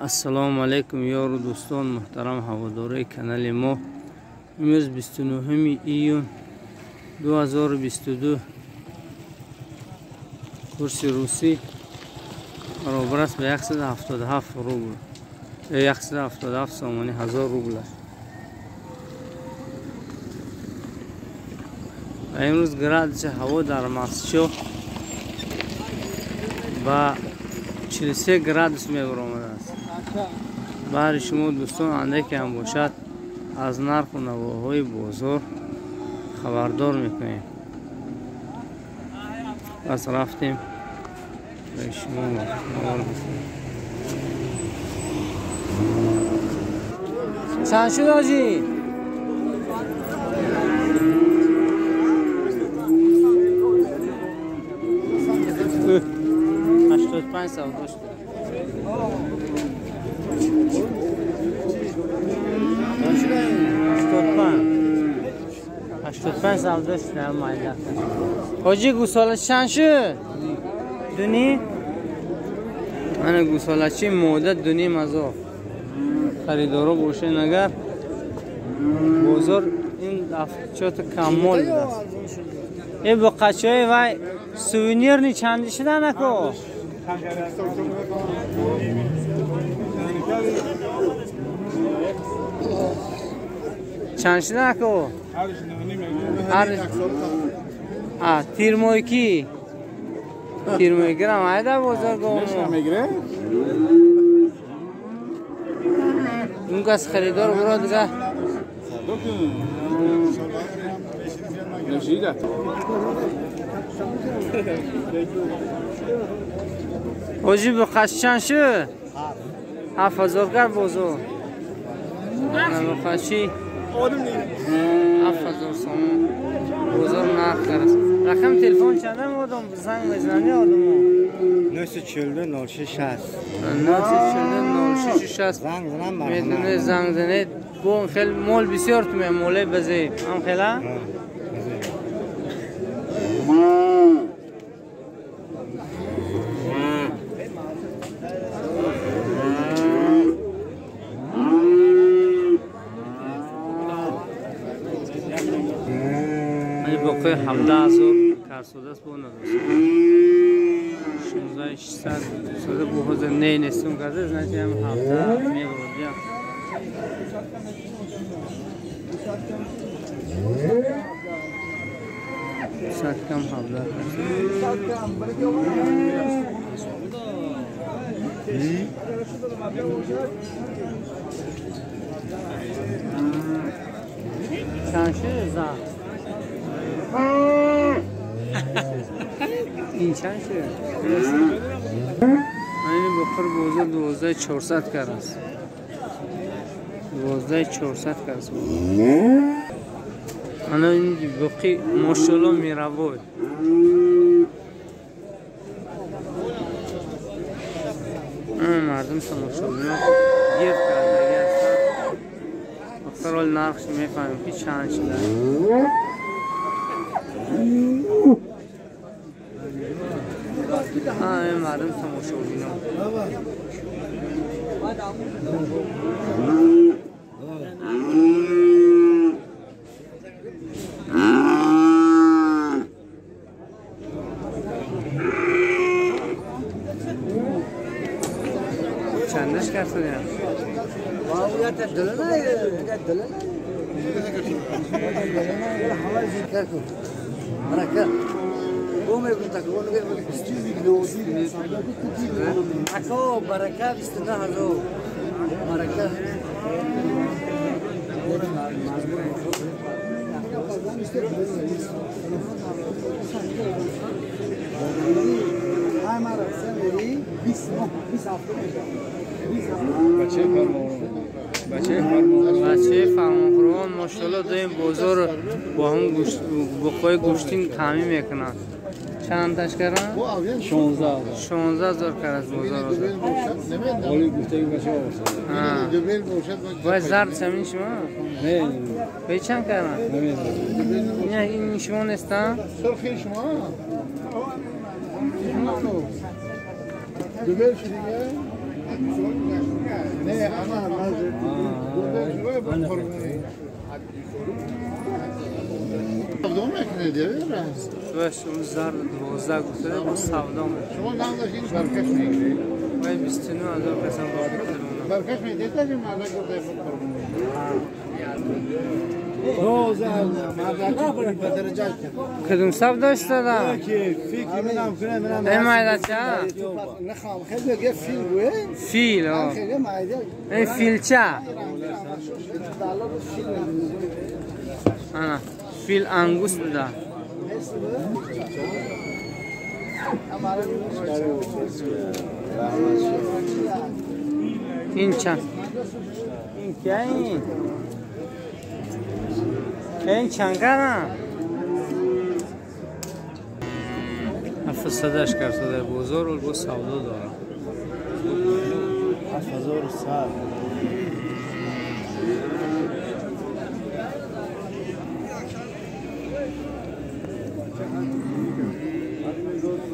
Ассалому алайкум ёру дӯстон, муҳтарам ҳаводорои канали мо. Имрӯз 29 июн 2022 курси русӣ баробар аст ба 177 рубл, 177 сомонӣ 1000 рубл аст. Ва имрӯз градуси ҳаво дар Мастчоҳ ба 43 градус мебаромадааст. Баҳри шумо дӯстон андаке ҳам бошад аз нарху навоҳои бозор хабардор мекунем. Пас рафтем ба шумо навор бисем. Чанд шуд ҳоҷӣ? 85 савдо шуд. 85 савдо шуд. Ҳоҷӣ гӯсола чанд шуд? Дуни? Мана гӯсолачи мода дуним ҳазор. Харидоро бошед агар бозор ин чото каммол будааст. Э боқачаҳои вай сувенирни чанди шуда нако? Чанд шуда нако? Тирмойки? Тирмойкирам айда бозор гомо. Он кас харидор буро дига. Ҳоҷӣ боқаш чанд шуд? 7000 гар бозор. Боқаши 7000 сомон бозор нарх кард. Рақами телефон чандам одам занг мезанӣ одамо? 942 06 60. 942 06 60. Занг занам марҳамат. Метавонед занг занед. Бо хел мол бисёр ту мемоле базеб. Ам хела? Боқи 17000 карсудааст бо надост. 16600 сода бо ҳозир не нестум карда, значит ҳам 17 мебурд. Сад кам 17. Чанд шуд зан? Ин чанд шуд? Ин боқир бозор 12400 кард аст. 12400 кард аст. Ана ин боқи мошалло мировой. Мардум тамошобино гирд кардаги ҳастанд. Охир ҳол нархш мефаҳмем ки чанд шуда. Мардум тамошобино. Чандаш карсадиам? Барака 29000 барака. Бачаи фармонқурбон мошалло доим бозор бо ҳамн буқҳои гӯштин таъмин мекунанд. Чанд таш кардан? 16000 кард аст бозор. Вай зард самин шумо? Вай чанд кардан? Ин шумо нестан? Дубел шуд дига? باش زرد 12 گفته با سودا میکنه. شما نام داشتین برکش میگیری؟ من 29000 قسم باقی برکش میدید تا مردک گفته کدوم سب داشت دادم؟ ای مایده چه؟ فیل ها. این فیل چه؟ فیل انگوس بوده. این چند؟ این که این؟ این چند کردم؟ 700 کرد بازار و با سودا داره. 7100.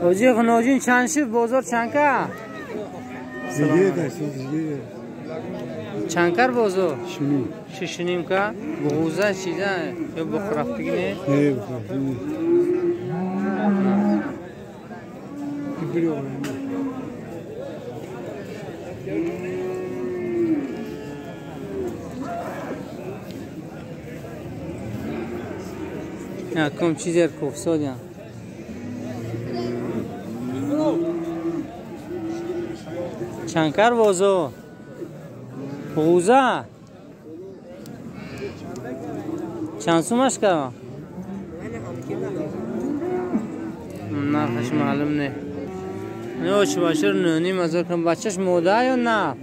حاجی خناجین چند شد بازار چند کرد؟ دیگه چند کار بازار؟ 6.5 که بغوزه چیزه یا بخرفتگی نه؟ نه بخرفتگی نه کم چیزی کوفسادیم. چند کار بازار؟ غوزه چند سومش کردم؟ نرخش معلوم نه. نه چه باشه 9.5 هزار کن. بچهش موده یا نه؟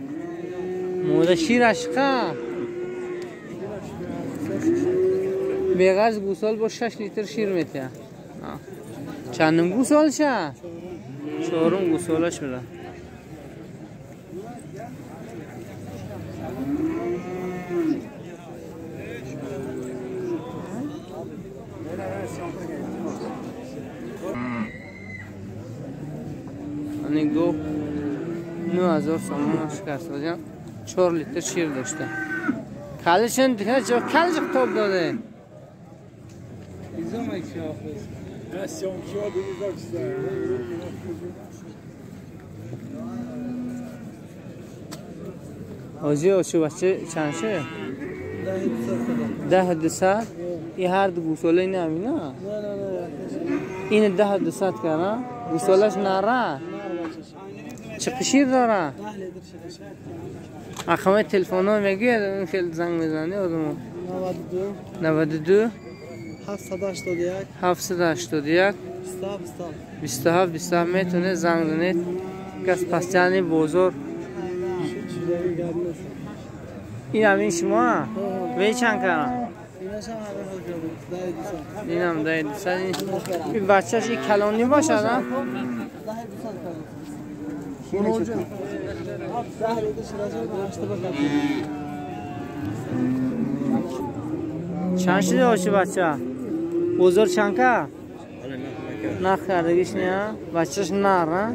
موده شیرش که بغرض گوسال با 6 لیتر شیر میده. چندم گوسال شه؟ چهارم گوسالش بده. گو 9000 سومان شکست دادم. 4 لیتر شیر داشته. کلشن دیگه چه کلش تاب داده. آجی آچو بچه چند شه؟ 10,200. این هر دو گوساله اینه همینه؟ این 10,200 کرده؟ گوسالش نره؟ چه شیر داره؟ اخمه تلفن ها میگه این خیلی زنگ میزنه آدمو. 92 781 781 27 27 میتونه زنگ زنید. کس پسیانی بازار این همین شما وی چند کردم؟ این هم 10,200. این بچهش این کلانی باشه نه؟ چند شده باشه بچه؟ بزرگ چند که؟ نخ کردگیش نه؟ بچهش نر نه؟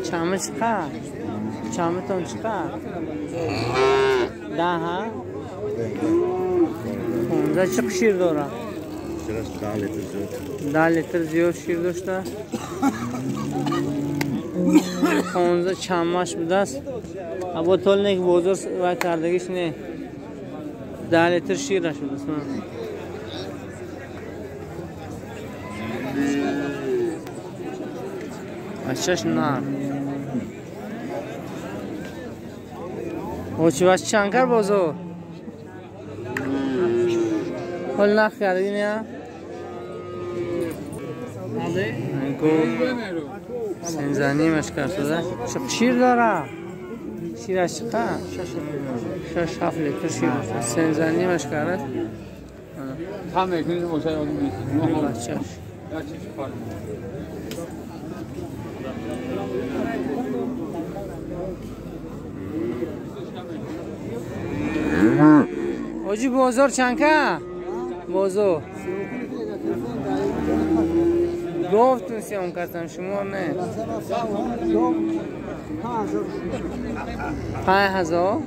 چمه چقدر؟ چمه تون چقدر؟ 10 ها؟ 15. چه شیر داره؟ 10 لیتر زیاد شیر داشته. 15 چمش بوده است. ابو تول نه بازار و کردگیش نه. 10 لیتر شیر شده است. بچهش نه. او چی بچه چند کار بازار؟ حال نخ کردگی نه؟ 13.5 کرد شده. چه شیر داره؟ شیرش چقدر؟ 6-7 لیتر شیر داره. 13.5 کرد. بچهش حاجی بازار چند که؟ بازار گفتون سیام کردم شما نه. 5000.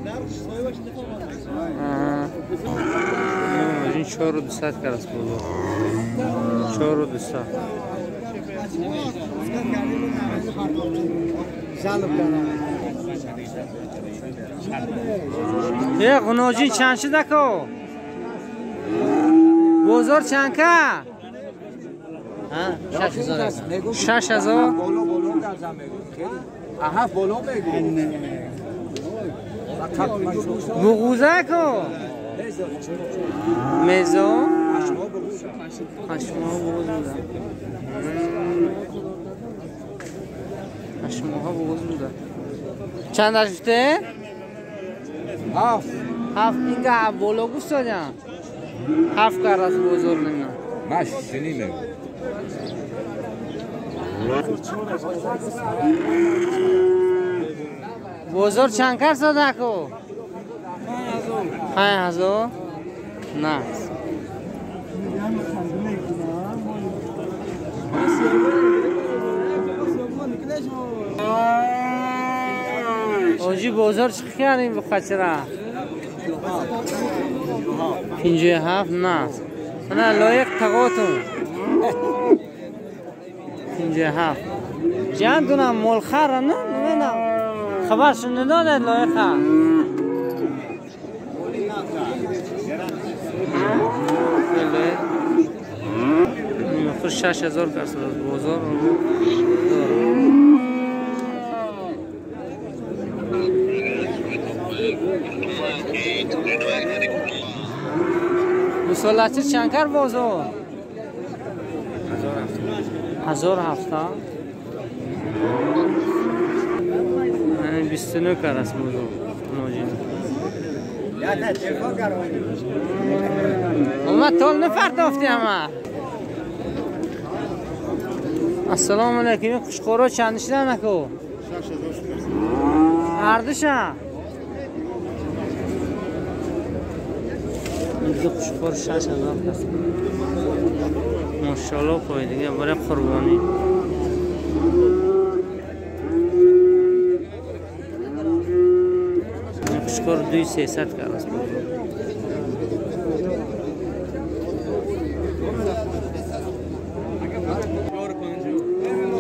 این 4200 کرد بازار. 4200. یه قناجی چند شده که؟ بازار چند که؟ 6000. 6000؟ بغوزه که؟ میزو؟ هشماها بغوز بوده. هشماها بغوز بوده. چند درشته؟ 7. 7 این که بالا گوش دادم. 7 کار از بازار نمیدونم. من شنیمه. بازار چند کار ساده کو؟ 5000. نه. آجی بازار چی کردیم بخاطره؟ 57 نه. نه لایق تقاتون. 57. جان دونم مال خره نه نمیدونم. خبرش نداده لایقه. آخر 6000 کس از بازار داره. مسالتی چند کار بازار؟ 1070. 29 کار است بازار. اما تول نفردافتی همه. السلام علیکم. قوشقورا چند شدن اکو؟ هردوشم. دو قوشقور 6000 کس. ماشاءالله پای دیگه برای قربانی. قوشقور 2300 کار است.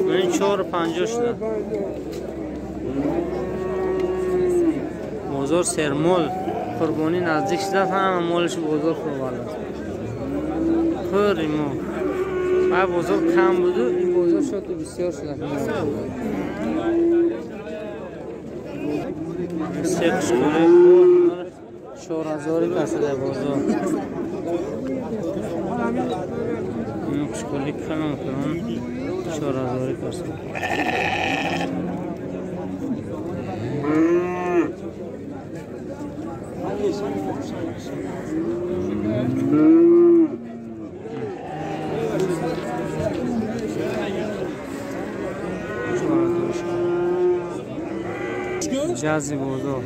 این 4.50 شده. بازار سرمال قربانی نزدیک شده، همه مالش بازار خورده. خور ما. و بازار کم بود، این بازار شد که بسیار شده. سه قشقوره 4000 کسده بازار. این قشقوره کلان کلان 4000 کسده. جازی بازار.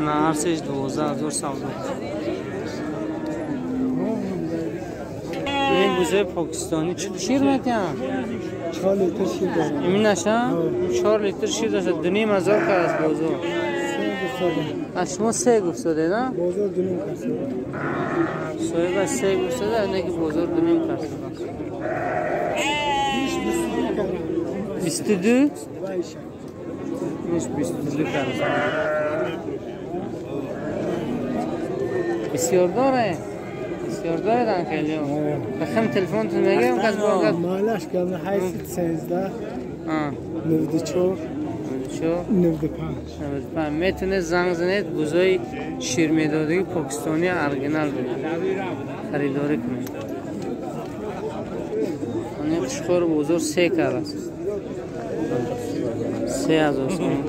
نه هر سهش 12000 سودا. این بوزه پاکستانی چه شیر میتیم؟ 4 لیتر شیر داره. این نشه؟ 4 لیتر شیر داشت. 2500 که از بازار. از شما 3 گفت داده نه؟ بازار 2.5 کرد. صاحب 3 گفت داده نه که بازار 2.5 کرد. 22؟ نیش 22 کرد. بسیار داره. بسیار داره دن خیلی. بخم تلفن تو میگم کس با مالش کردن 813 94 95 میتونه زنگ زنید بوزای شیر میدادگی پاکستانی ارگینال بینید خریداری کنید. این خوشخور بازار 3 کرد است. 3000 سوم.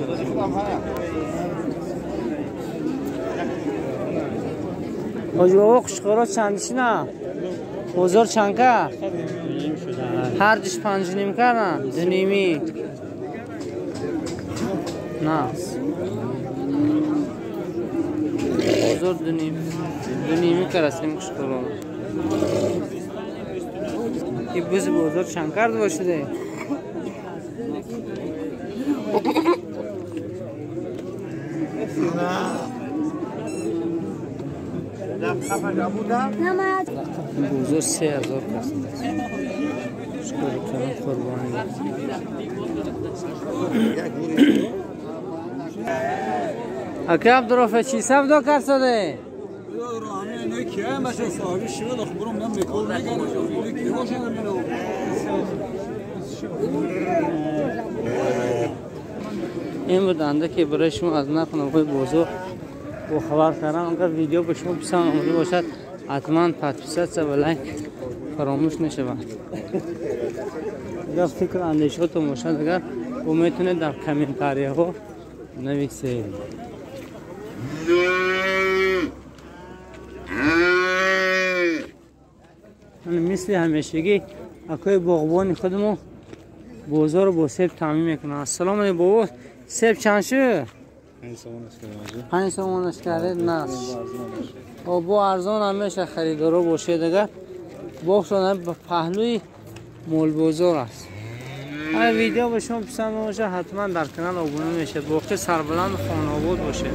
حاجی بابا خوشخورا چند نه؟ بازار چند که؟ هر دوش 5.5 کردن 2.5. نه. هزار دو نیمی کرسیم کشکران. این بز بازار چند کرد باشه؟ بزرگ 3000 کس شکر قربانی. اکه عبدالرافع چی سودا کرد ساده؟ این بود که برای شما از نرخ نوهای بازار با خبر کردم. اگر ویدیو به شما پسند آمده باشد، حتما подписаться و لایک فراموش نشود. اگر فکر اندیشهاتون باشد، اگر او میتونه در комментарий ها نویسید. مثل همیشگی اکای باغبان خودمو بازار رو با سیب تامین میکنه. السلام علیکم بابا، سیب چند شد؟ 5 سومانش کرده؟ نه، با ارزان هم میشه، خریدارا باشه دیگه. باغشون به پهلوی مول بازار است. اگر ویدیو به شما پسند باشه، حتما در کانال آبونه میشه. باقی سربلند خانه آباد باشه.